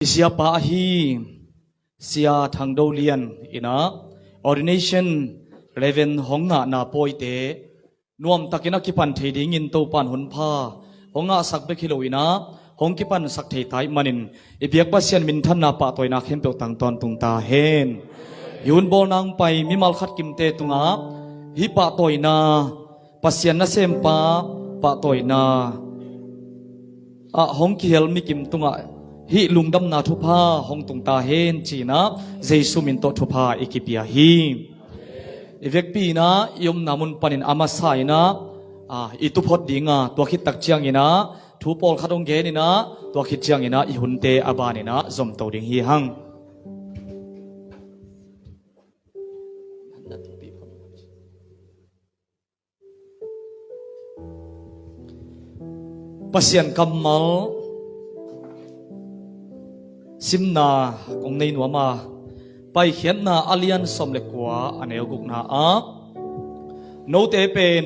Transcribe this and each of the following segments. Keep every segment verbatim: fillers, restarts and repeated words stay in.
I siapa ahi Sia Thang Do Lian in ah ordination Reverend hong ngahna pawite nuamtakin a kipan thei dingin Topan hun pha hong ngahsak bek hi lo in ah hong kipansak thei ta ahih manin i biak Pasian minthanna pahtawina khempeuh tang tawntung ta hen. Hih hun bawlna hong pai mimal khat kimte tungah hih pahtawina, Pasian nasempa pahtawina ah hong kihel mikim tungah hih lungdamna thupha hong tung ta hen ci-in ah Jesu min tawh thupha i kipia hi. I vekpi in ah i omna mun panin a masa in ah, ah, i tu phot ding a, tua khit tak ciangin ah thu pawlkhat hong gen in ah, tua khit ciangin ah i hunte a ban in ah zomto ding hi hang. Pasian kammal simna kong nei nuam a, Paikhiatna a lian sawm le kua, a neu gukna ah, note pen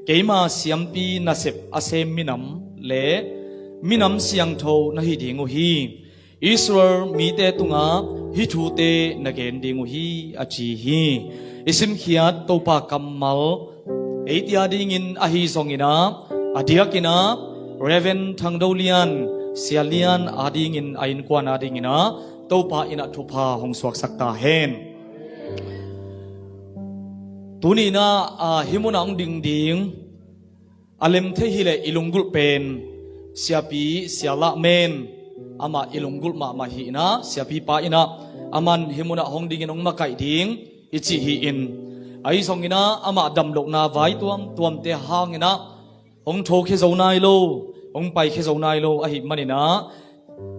keima siampi nasep a sem minam le minam siangtho na hi ding uh hi. Israel mite tungah hih thute na gen ding uh hi, a ci hi. I simkhiat Topa kammal eite adingin ahi zongin ah, a diakin ah Reverend Thang Do Lian, Sia Lian adingin, a innkuan adingin ah Topa in ah thupha hong suaksak ta hen. Tuni in ah, ah, hih munah hong ding ding a lem thei hileh i lunggulh pen siapi Sia Lah Men, amah i lunggulh mahmah hi in ah, siapipa in ah aman hih munah hong dingin hong makaih ding i cih hi in, ahi zongin ah amah damlohna vai tuamtuamte hangin ah hong tho khia zo nai lo, hong pai khia zo nai lo ahih manin ah,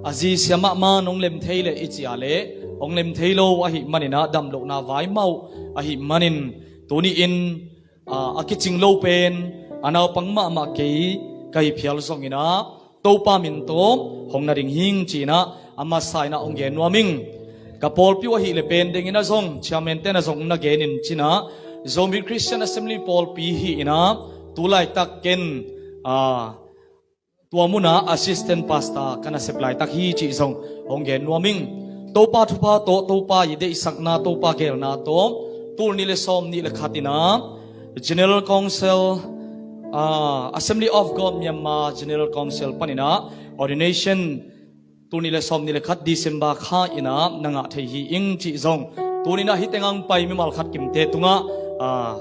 a zi sia mahmah in hong lem thei leh i cih a leh hong lem thei lo ahih manin ah, damlohna vai mah uh ahih manin, tuni in, aa, a kicing lo pen a naupang mahmah kei ka hi phial zongin ah, Topa min tawh hong na ding hing ci-in ah a masa in ah hong gen nuam ing. Ka pawlpi uh ahih leh pen dengin ah zong, chairman te na zong na gen in ci-in ah, Zomi Christian Assembly pawlpi hi in ah, tu laitak ken, aa, tua munah assistant pastor ka nasep laitak hi cih zong hong gen nuam ing. Topa thupha tawh, Topa i deihsakna, Topa geelna tawh, tul nih le sawm nih le khat in ah General Council, ah, Assembly of God Myanmar General Council panin ah ordination tul nih le sawm nih le khat December kha in ah na ngah thei hi ing cih zong, tuni in ah hih tengah hong pai mimal khat kimte tungah, ah,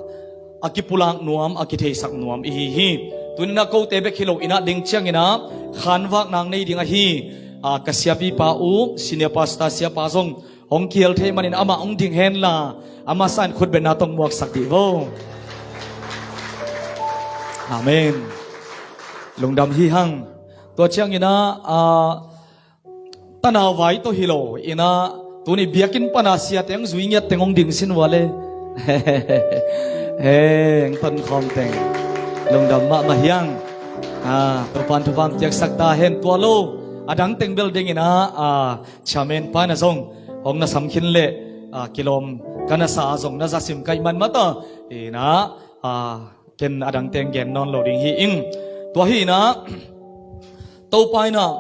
a kipulak nuam, a kitheisak nuam i hi hi. Tuni in ah kote bek hi lo in ah, ding ciangin ah khanvakna hong nei ding ahi, ah, ka siapipa uh, senior pastor siapa zong hong kihel thei manin amah hong ding hen la, a masa in khutbetna tawh hong muaksak dih vo. Amen. Lungdam hi hang. Tua ciangin ah, ah, tanau vai tawh hi lo in ah, tuni biakinn pana siate hong zui ngiat teng hong ding sin uh a le. He, hong tonkhawm teng lungdam mahmah hi hang. Ah, Topan thupha hong piaksak ta hen. Tua lo, a dang teng bel ding in ah, ah, chairman pa in ah zong hong na sam khin leh, ah, kilawm ka na sa a, zong na za sim ka hih man mah ta in ah, ah, ken a dang teng gen nawn lo ding hi ing. Tua hi in ah, Topa in ah,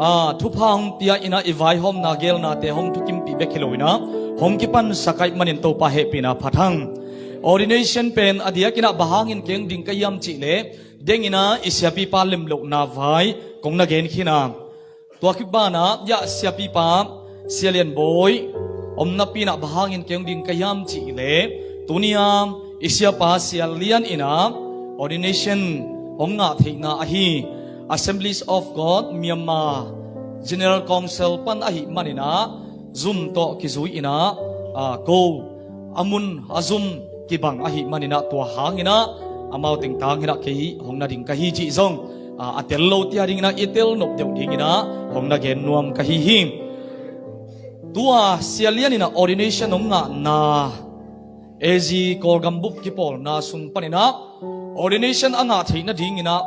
aa, thupha hong pia in ah, i vaihawmna geelnate hong thukimpih bek hi lo in ah, hong kipansak ahih manin Topa hehpihna phat hang. Ordination pen a diakin ah bang hangin kei hong ding ka hiam cih leh, deng in ah i siapipa lemlohna vai kong na gen khin a, tua khit banah, ya, siapipa Sia Lian Bawi omnapi in ah bang hangin kei hong ding ka hiam cih leh, tuni a i siapa Sia Lian in ah ordination hong ngah theihna ahi Assemblies of God Myanmar General Council pan ahih manin ah, zum tawh kizui in ah, aa, ko a mun a zum kibang ahih manin ah, tua hangin ah amau teng tangin ah kei hong na ding ka hi cih zong, aa, a tel lote a dingin ah i tel nop deuh dingin ah hong na gen nuam ka hi hi. Tua Sia Lian in ah ordination hong ngahna, A G Kawlgam bup kipawlna sung panin ah ordination a ngah theih nadingin ah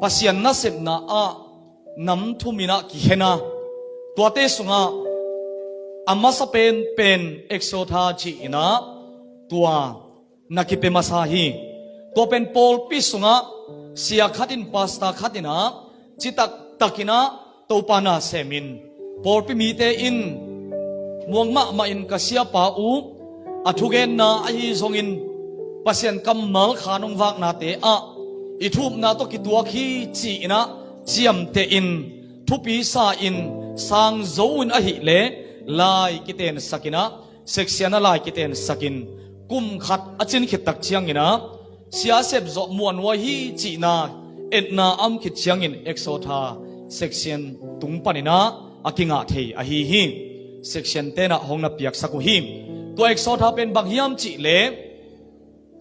Pasian nasepna ah nam thum in ah kikhen a, tuate sungah a masa penpen exhorter ci-in ah tua na kipia masa hi. Tua pen pawlpi sungah sia khat in, pastor khat in ah citak takin ah Topa na semin pawlpi mite in muang mahmah in ka siapa uh a thugenna ahi zongin Pasian kammal khan hong vaknate ah i thupna tawh kituak hi ci-in ah ciamteh in thupi sa in sang zo in ahih leh lai kitensak in ah section a lai kitensak in kum khat a cin khit tak ciangin ah sia sepzawh muanhuai hi cihna etna a om khit ciangin exhorter section tung panin ah a kingah thei ahi hi. Section ten ah hong na piaksak uh hi. Tua exhorter pen bang hiam cih leh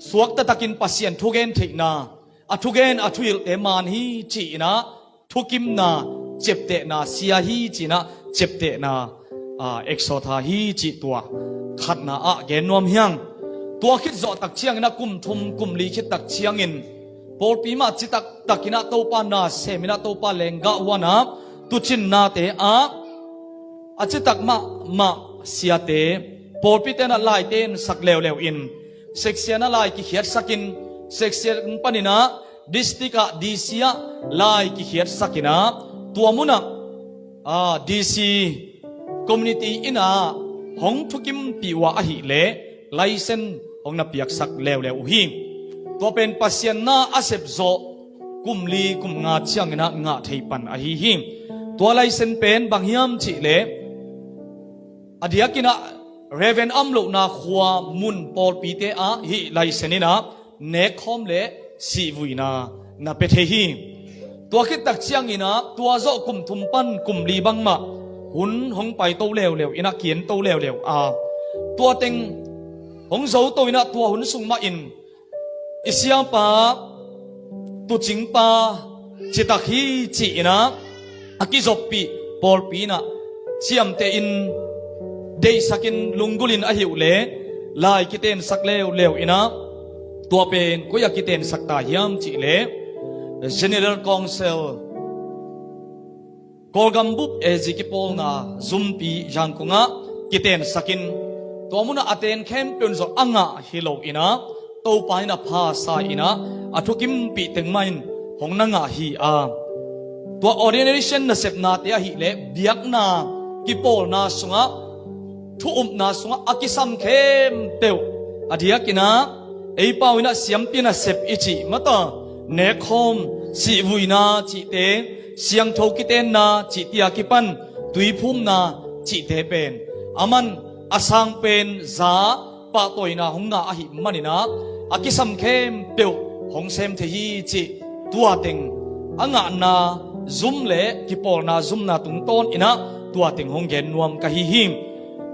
suakta takin Pasian thugen theihna, a thugen a thuhilhte man hi ci-in ah thukimna, ciaptehna sia hi ci-in ah ciaptehna, aa, exhorter hi cih tua khatna ah gen nuam hi hang. Tua khit zawh tak ciangin ah kum thum kum li khit tak ciangin pawlpi mah citak takin ah Topa na semin ah Topa lenggah uh a na tucinnate ah a citak mahmah siate pawlpite in ah laite in sak leuleu in section a lai kikhiatsak in section panin ah district ah D C ah lai kikhiatsak in ah tua mun ah, aa, D C community in ah hong thukimpih uh a ahih leh license hong na piaksak leuleu uh hi. Tua pen Pasian na a sepzawh kum li kum nga ciangin ah ngah thei pan ahi hi. Tua license pen bang hiam cih leh a diakin ah Reverend a om lohna khua mun pawlpite ah hih license in ah nekkhawm le sihvuina na pia thei hi. Tua khit tak ciangin ah tua zawh kum thum pan kum li bangmah hun hong pai to leuleu in ah kian to leuleu a tua teng hong zo to in ah tua hun sung mah in i siapa tucingpa citak hi ci-in ah a kizoppih pawlpi in ah ciamteh in deihsak in lunggulh in ahih uh leh lai kitensak leuleu in ah tua pen koi ah kitensak ta hiam cih leh General Council Kawlgam bup A G kipawlna zumpi Yangon ah kitensak in tua mun ah a ten khempeuh in zawh a ngah hi lo in ah Topa in a pha sa in ah a thukimpih teng mah in hong na ngah hi a tua ordination nasepnate ahih leh biakna kipawlna sungah thu upna sungah a kisam khempeuh a diakin ah ei pau in ah siampi nasep i cih mah tawh nekkhawm sihvuina cihte siangtho kitenna cihte a kipan tuiphumna cihte pen a man a sang pen za pahtawina hong ngah ahih manin ah a kisam khempeuh hong sem thei hi cih tua teng a ngahna zum le kipawlna zumna tungtawn in ah tua teng hong gen nuam ka hi hi.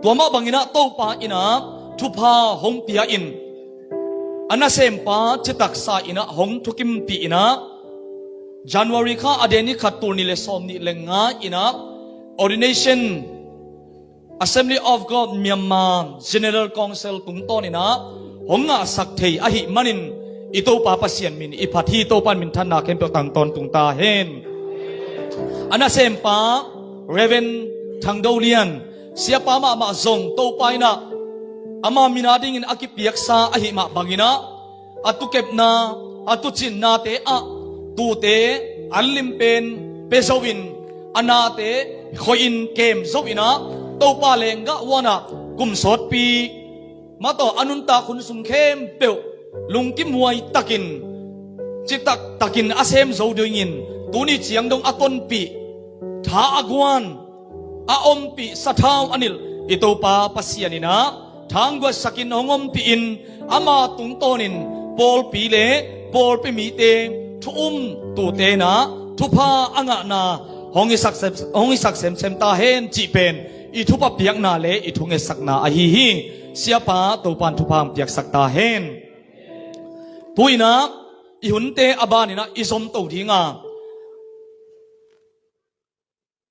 Tua mah bangin ah Topa in ah thupha hong pia in a nasempa citak sa in ah hong thukimpih in ah January kha a deni khat tul nih le sawm nih le nga in ah ordination Assembly of God Myanmar General Council tungtawn in ah hong ngahsak thei ahih manin i Topa Pasian min i phat hi. Topa in minthanna khempeuh tang tawntung ta hen. A nasempa Reverend Thang Do Lian siapa mahmah zong Topa in ah ama min a dingin a kipiaksa ahih mah bangin ah a tukepna a tucinnate ah tuute an lim pen pia zo in a nate khoih in kem zo in ah Topa lenggah uh a na kum sawtpi mah tawh a nuntak hun sung khempeuh lungkimhuai takin citak takin a sem zo dingin tuni ciang dong a tonpih tha a guan a ompih sathau a nilh i Topa Pasian in ah thangguatsakin hong ompih in ama tungtawnin pawlpi le pawlpi mite thu um tuute in ah thupha a ngahna hong i sak sem, hong i sak semsem ta hen cih pen i thupha piakna le i thungetsakna ahi hi. Siapa Topa in thupha hong piaksak ta hen. Tu in ah i hunte a ban in ah i zom to ding a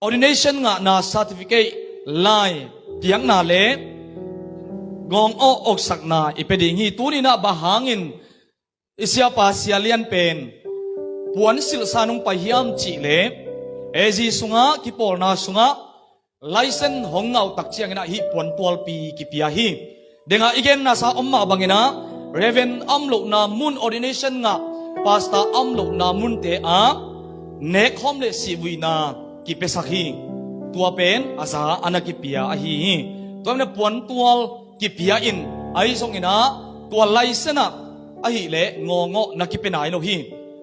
ordination ngahna certificate lai piakna le gawng awh awksakna i pia ding hi. Tuni in ah bang hangin i siapa Sia Lian pen puan silhsa nong pai hiam cih leh A G sungah kipawlna sungah license hong ngah uh tak ciangin ah hih puan tualpi kipia hi. Dengah i genna sa om mah bangin ah Reverend a om lohna mun ordination ngah pastor a om lohna munte ah nekkhawm le sihvuina kipiasak hi. Tua pen a za a na kipia ahi hi. Tua manin a puantual kipia in, ahi zongin ah tua license ah ahih leh ngawngawh na kipia nai lo hi.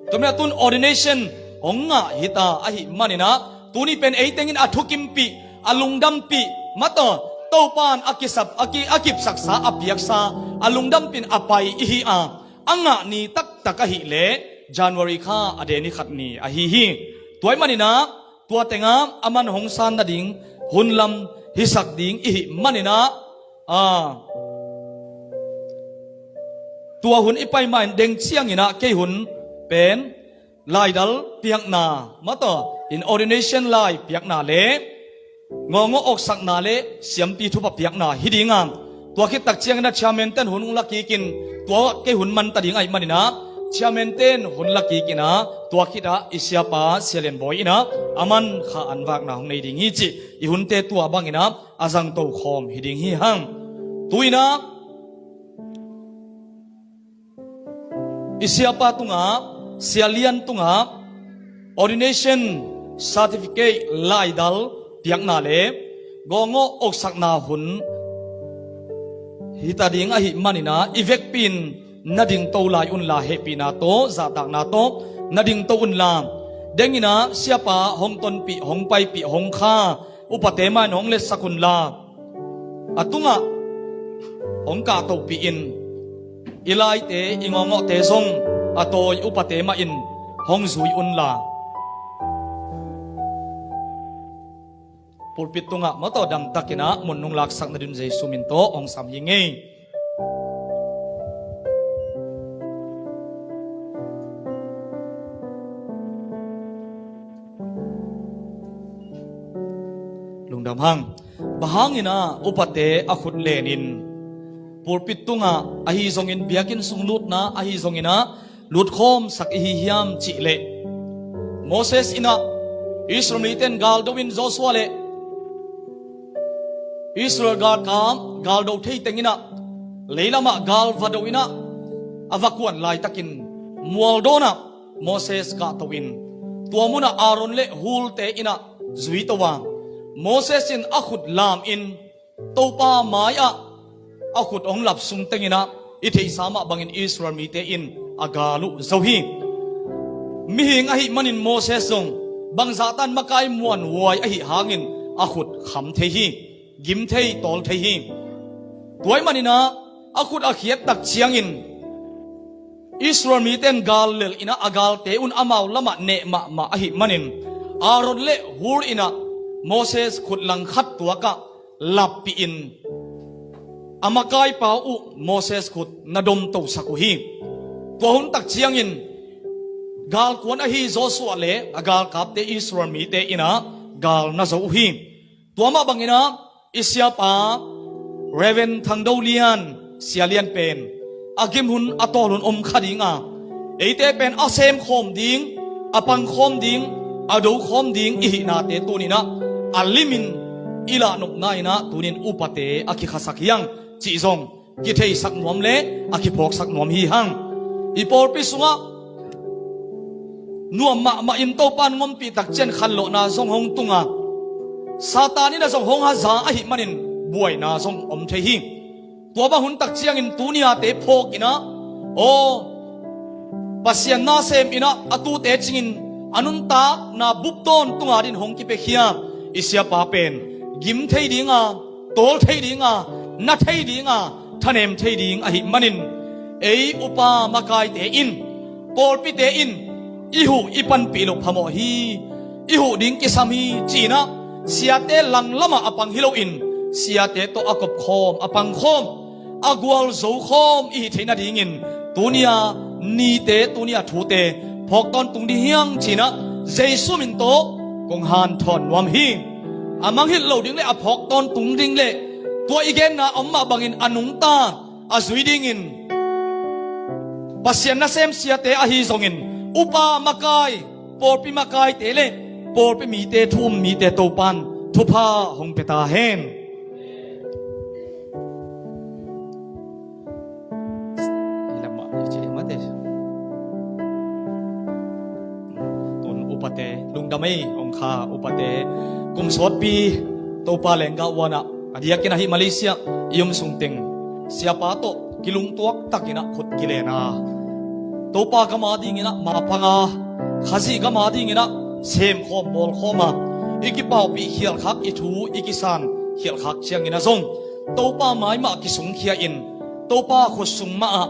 Tua manin ah tun ordination hong ngah hi ta ahih manin ah tuni pen ei tengin a thukimpih, a lungdampih, mataw, Topa in a kisap, a ki, a kipsaksa, a piaksa, a lungdampih in a pai i hi a, a ngah ni taktak ahih leh January kha a den ni khat ni ahi hi. Tua ahih manin ah tua teng ah aman hong san nading hun lam hisak ding i hih manin ah, a, tua hun i pai ma in deng ciangin ah kei hun pen laidal piakna, mataw, in ordination lai piakna le ngawngawh awksakna le siampi thupha piakna hi ding a, tua khit tak ciangin ah chairman ten hun hong la kik in, tua kei hun man ta ding ahih manin ah chairman ten hun la kik in ah, tua khit ah i siapa Sia Lian Bawi in ah aman kha an vakna hong nei ding hi cih i hunte tua bangin ah a zangto khawm hi ding hi hang. Tu in ah i siapa tungah, Sia Lian tungah ordination certificate laidal piakna le ngawngawh awksakna hun hi ta ding ahih manin ah i vekpi in na dingto lai unla, hehpihna tawh, zahtakna tawh na dingto unla, deng in ah siapa hong tonpih, hong paipih, hong kha upate mah in hong letsak unla, a tungah hong kahtohpih in, i laite, i ngawngawhte zong a tawi upate mah in hong zui unla, pulpit tungah mataw damtakin ah mun nong laksak nading Jesu min tawh hong sam hi ing ei. Lungdam hang. Bang hangin ah upate a khut lenin pulpit tungah ahi zongin, biakinn sung lutna ahi zongin ah lutkhawmsak i hi hiam cih leh, Moses in ah Israel mite in gal do in, Joshua le Israel galkap gal do thei teng in ah leilamah gal va do in ah a va kuan laitakin mual dawn ah Moses kahto in, tua munah Aaron le hulte in ah zuito a, Moses in a khut lam in Topa mai-ah a khut hong lap sung teng in ah i theihsa mah bangin Israel mite in a gal uh zo hi. Mihing ahih manin Moses zong bangzah tan makai muanhuai ahih hangin a khut kham thei hi, gim thei, tawl thei hi. Tua ahih manin ah a khut a khiat tak ciangin Israel mite in gal lel in ah a galte un amau lamah neh mahmah ahih manin Aaron le Hur in ah Moses khut langkhat tuakah lappih in a makaipa uh Moses khut na domtosak uh hi. Tua hun tak ciangin galkuan ahi Joshua le a galkapte, Israel mite in ah gal na zo uh hi. Tua mah bangin ah i siapa Reverend Thang Do Lian, Sia Lian pen a gim hun, a tawl hun om kha ding a, eite pen a sem khawm ding, a pang khawm ding, a do khawm ding i hihnate tuni in ah a lim in i lahnopna in ah tuni in upate a kikhasak hi hang cih zong kitheisak nuam le a kiphawksak nuam hi hang. I pawlpi sungah nuam mahmah in Topa in hong ompih tak ciang khanlawhna zong hong tung a, Satan in ah zong hong haza ahih manin buaina zong om thei hi. Tua bang hun tak ciangin tuni a te phawk in ah, aw, Pasian nasem in ah a tute cingin a nuntakna bup tawntung adingin hong kipiakhia i siapa pen gim thei ding a, tawl thei ding a, na thei ding a, thanem thei ding ahih manin, ei upa makaite in pawlpite in i huh i panpih loh phamawh hi, i huh ding kisam hi ci-in ah siate langlamah a pang hi loin siate tawh a kopkhawm, a pangkhawm, a gualzo khawm i hih theih nadingin tuni-a nite, tuni-a thute phawk tawntung ding hi hang ci-in ah Jesu min tawh kong hanthawn nuam hi. A mangngilh lo ding le a phawk tawntung ding le tua i genna om mah bangin a nungta a zui dingin Pasian nasem siate ahi zongin upa makai, pawlpi makaite le pawlpi mite, thu um mite Topa'n thupha hong pia ta hen. Tun upa Te lungdam ei, hong kha upate. Kum sawtpi Topa lenggah huanah a diakin ahi Malaysia i om sungteng siapa tawh kilungtuak takinah khut kilen a, Topa gam a dinginah mapang a, Khazih gam a dinginah semkhawm bawlkhawm a, i kipaupih khialkhak, i thu i kisan khialkhak cianginah zong Topa mai mah kisungkhia in, Topa khutsung mahah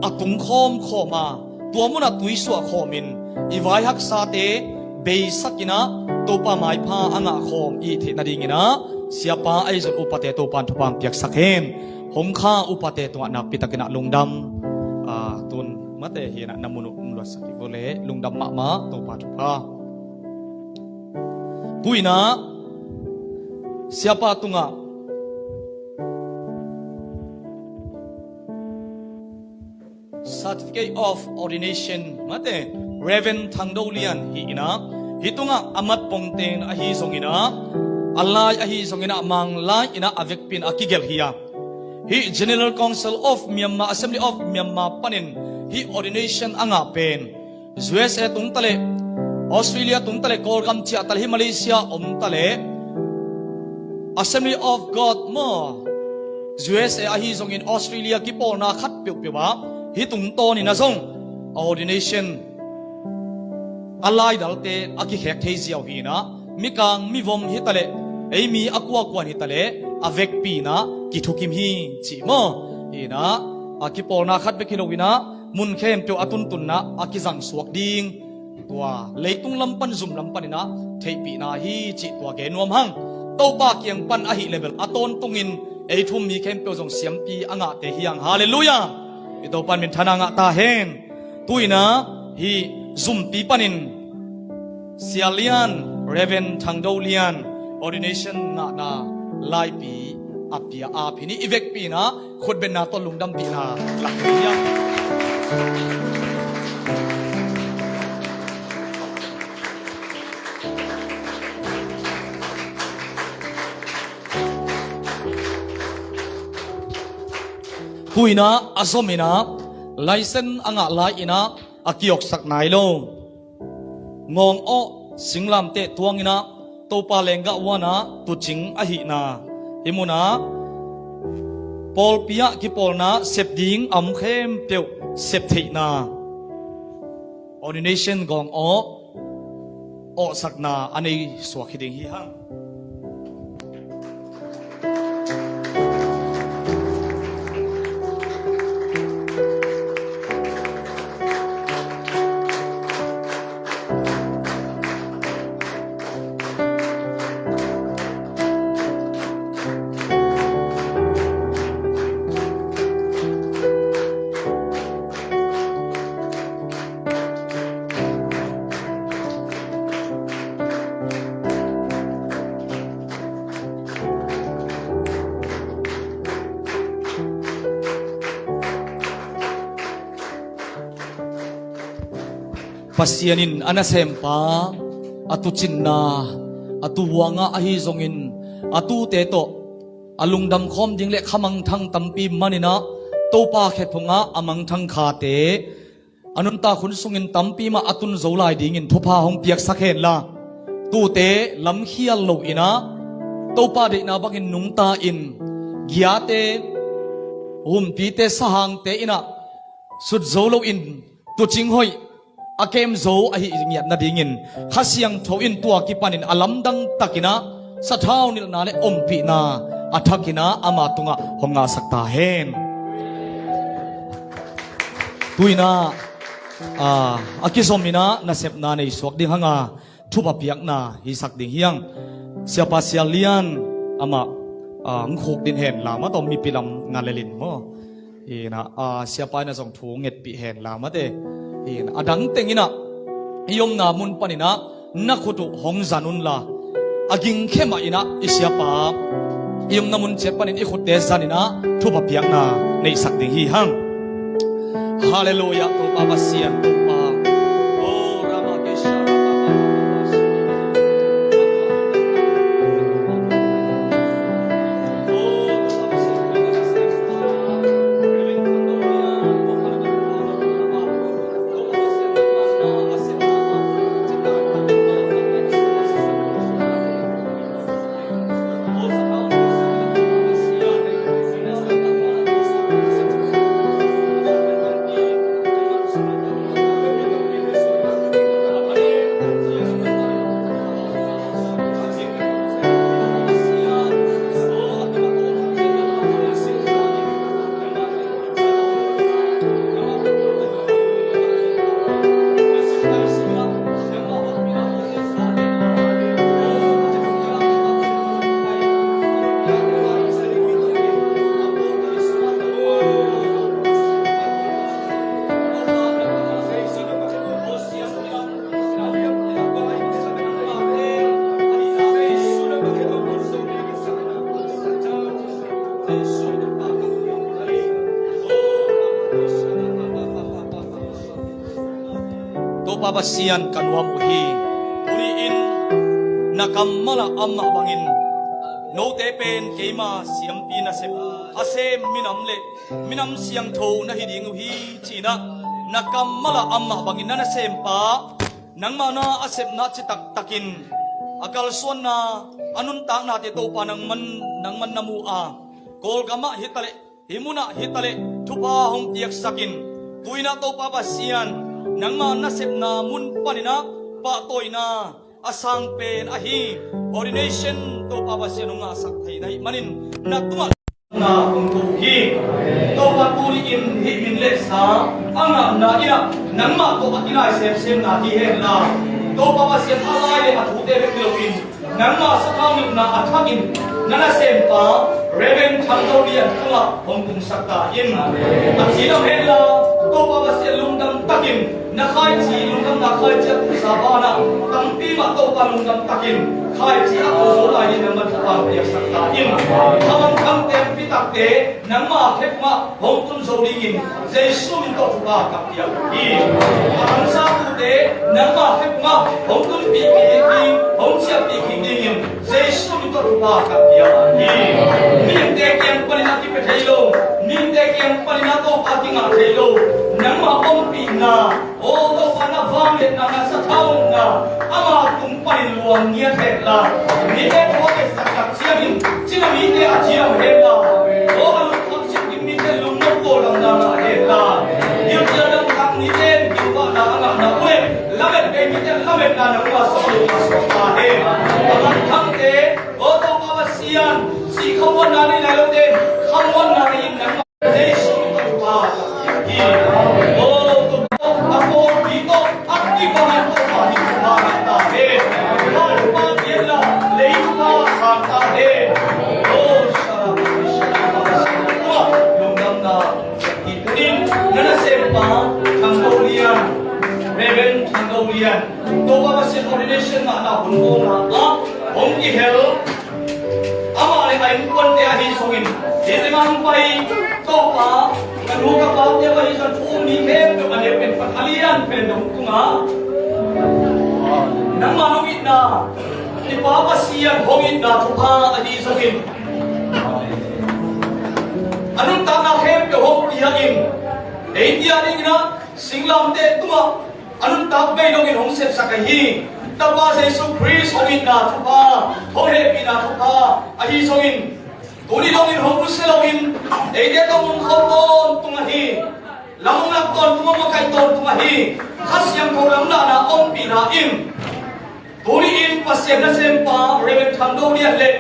a tungkhawm khawm a, tua munah tuisuah khawmin i vai haksate beisakinah Topa maipha a ngahkhawm i theih nadinginah siapa ahi zong upate Topa in thupha piaksak hen. Hong kha upate tungah nakpitakinah lungdam. Ah, tun mate hinah na mun uh hong luatsak hi vawleh lungdam mahmah, Topa thupha. Tuinah siapa tungah Certificate of Ordination mate Reverend Thang Do Lian hi inah, hih tungah a mat pongten ahi zonginah, a lai ahi zonginah, Manglai inah a vekpi in a kigelh hi a. Hih General Council of Myanmar, Assembly of Myanmar panin hih ordination a ngah pen U S A tung taleh, Australia tung taleh, Kawlgam ciah taleh, hih Malaysia om taleh, Assembly of God maw, U S A ahi zongin Australia kipawlna khat peuhpeuh ah hih tungtawnin a zong a ordination a laidalte a kikhek thei ziau hi inah, mikang mivom hi taleh, ei mi a kuakuan hi taleh, a vekpi inah kithukim hi cih maw. Hi inah a kipawlna khat bek hi lo inah mun khempeuh a tuntunna a kizang suak ding, tua leitung lam pan zum lam paninah theihpihna hi cih tua gen nuam hang. Topa kiang pan ahih leh bel a tawntungin ei thu-um mi khempeuh zong siampi a ngahte hi hang. Halleluiah. I Topa in minthanna ngah ta hen. Tuinah hih zumpi panin Sia Lian, Reverend Thang Do Lian, ordination ngahna laipi a pia a, hih ni i vekpi inah khutbetna tawh lungdampihna lak hi hang. Tuinah a zom inah license a ngah lai inah a kioksak nai lo. Ngawng awh singlamteh tuanginah Topa lenggah huanah tuucing ahihna, hih munah pawlpi ah kipawlna sep ding a om khempeuh sep theihna, ordination ngawng awh awhsakna a nei suak hi ding hi hang. Pasian in a nasempa a tuucinna, a tuu huangah ahi zongin a tuute tawh a lungdam khawm ding le khamangthang tampi maninah Topa khe phungah a mangthang khate a nuntak hun sungin tampi mah a tun zo lai dingin thupha hong piaksak henla, tuute lamkhial lo inah Topa deihna bangin nungta in, giate, humpite, sahangte inah sut zo loin tuucing hoih a kem zo ahi ngiat nadingin Kha Siangtho in tua kipanin a lamdang takinah sathau nilhna le ompihna a thakinah ama tungah hong ngahsak ta hen. Tuinah a, a kizom inah nasepna nei suak ding hanga thupha piakna hisak ding hi hang. Siapa Sia Lian amah a, hong khukdin henla mah tawh mipi lam ngalelin maw. Inah a, siapa inah zong thu ngetpih henla mate. Inah a dang tenginah i omna mun paninah na khut uh hong zan unla, a gingkhe mah inah i siapa i omna mun ciat panin i khutte zaninah thupha piakna neihsak ding hi hang. Halleluiah, Topa Pasian, Topa. Oh, Ramakesha, Pasian ka nuam uh hi. Tuni-in na kammal ah amah bangin note pen keima siampi nasep a sem minam le minam siangtho na hi ding uh hi, ci-in ah na kammal ah amah bangin na nasempa nangmah na a sepna ci taktakin a kalsuanna a nuntaknate Topa nangman, nangman na mu a, Kawlgam ah hi taleh hih munah hi taleh thupha hong piaksakin, tu-in ah Topa Pasian nangmah na sepna mun panin ah pahtawina a sang pen ahi ordination Topa Pasian hong ngahsak thei na hih manin na tungah na hong ko uh hi. Topa tuni-in hih min le sa a ngahna in ah nangmah tawh a kinai semsemna hi henla, Topa Pasian a lai le a thute bek hi loin nangmah sathau nopna a thakin na nasempa Reverend Thang Do Lian tungah hong tungsak ta in. A ci lam henla, Topa Pasian lungdam takin na khaici, lungdamna khaici a tusa banah tampi mah Topa lungdam takin khaici a tusa lai in nangmah thupha piaksak ta in. Khamang kham tempi takte nangmah khekmah hong tun zo dingin Jesu min tawh thupha ka pia hi. A hansatute nangmah khekmah hong tunpih kik ding, hong ciahpih kik dingin Jesu min tawh thupha ka pia hi. Mihingte kiang panin a kipia thei lo, mihingte kiang panin a Topa kingah thei lo, nangmah ompihna, aw Topa na vangliatna, na sathau nopna ama tung panin luang ngiat henla, mite thu a kisak tak ciangin cina mite a ciam henla, aw a lungkham ciangin mite lungmuang pawlamna ngah henla, gilkial dangtak mite gilvahna a ngahna uh le lamet kei mite lametna nangmah suak lo a suak ta hen. A manthangte, aw Topa Pasian, sih khamuanna nei nai lote khamuanna nei in nangmah Jesu min tawh thupha ka pia hi. Aw Topa, a pawlpi tawh a kibang in Topa hih thupha ngah ta hen. Thupha thupha pianla lei thupha sang ta hen. Aw Sara Sara Sara, lungdamna hi tunin na nasempa Thang Do Lian, Reverend Thang Do Lian, Topa Pasian ordination ngahna hun bawlna ah hong kihel. Amah le a innkuante ahi zongin hih tengah hong pai Topa, ka nu ka pate uh ahi zong thu um mi khempeuh a neu pen pan a lian pen dong tungah nangmah nong itna, i Pa Pasian hong itna thupha ahi zongin a nuntakna khempeuh hong piakin ei tia dingin ah singlamteh tungah a nuntak bei dongin hong sepsak ahi Tapa Jesu Khrist hong itna thupha, hong hehpihna thupha ahi zongin tuni dongin hong nusia loin eite tawh hong khauh tawntung ahi, lam hong lak tawntung, hong makaih tawntung ahi Kha Siangtho lamlahna ompihna in tuni-in Pasian nasempa Reverend Thang Do Lian le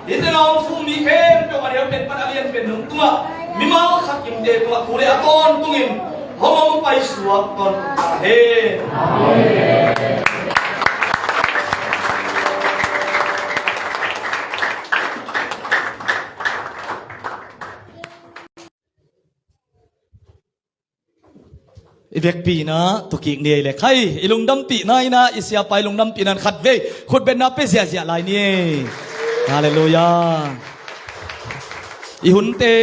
hih tengah hong thu um mi khempeuh a neu pen pan a lian pen dong tungah mimal khat kimte tungah thu le a tawntungin hong hong paisuak tawntung ta hen. I vekpi in ah thukik ni ei le khai, i lungdampihna in ah i siapa i lungdampihna in khatvei khutbetna pia ziahziah lai ni ei. Halleluiah. I hunte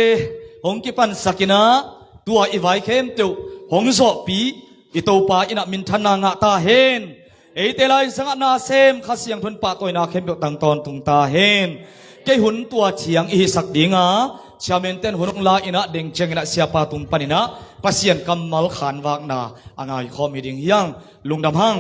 hong kipansak in ah tua i vai khempeuh hong zawhpih i Topa in ah minthanna ngah ta hen. Eite lai sangah nasem Kha Siangtho in pahtawina khempeuh tang tawntung ta hen. Kei hun tua ciang i hisak ding a, chairman ten hun hong la in ah deng ciangin ah siapa tung panin ah Pasian kammal khanvakna a ngaikhawm hi ding hi hang. Lungdam hang.